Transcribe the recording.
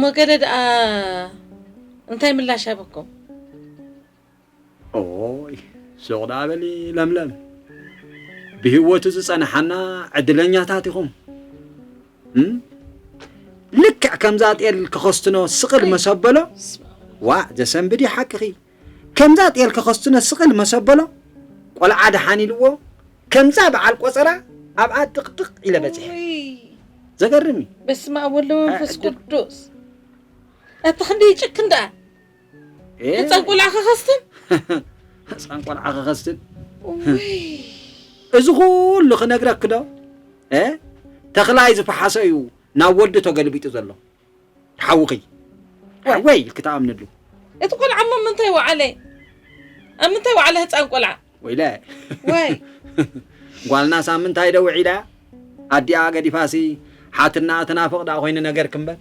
ወገደ ደኣ እንታይ ምላሽ ሃበኩም? ኦይ፣ ሱቕ ደኣ በሊ ለምለም። ብህይወቱ ዝጸንሓና ዕድለኛታት ኢኹም። እም? ልክዕ ከምዛ ጤል ከኸስትኖ ስቕል መሰበሎ። ዋዕ፣ ዘሰንብድ እዩ ሓቅኺ። ከምዛ ጤል ከኸስትኖ ስቕል መሰበሎ። ቆልዓ ደሓን ኢልዎ። ከምዛ በዓል ቆጸራ ኣብኣ ጥቕጥቕ ኢለ በጺሐ። ውይ፣ ዘገርም እዩ። በስመ ኣብ ወወልድ ወመንፈስ ዕድል። ቅዱስ። ኣታ ክንደይ ይጭክን ደኣ። ኤ፣ ህፃን ቆልዓ ከኸስትን። ህፃን ቆልዓ ከኸስትን። ውይ፣ እዚ ኩሉ ክነግረክ ዶ? እ? ተኽላይ ዝፈሓሶ እዩ ናብ ወዲ ተገልቢጡ ዘሎ። ሓውኺ። ሓወይ ኢልክ ተኣምንሉ። እቲ ቆልዓ እሞ ምንታይ ወዓለ? ኣብ ምንታይ ወዓለ ህፃን ቆልዓ? ወይለ። ወይ። ጓልና ሳምንታይ ዶ ውዒላ? ኣዲኣ ገዲፋሲ ሓትና ትናፍቕ ደኣ ኮይኑ ነገርክ እምበር።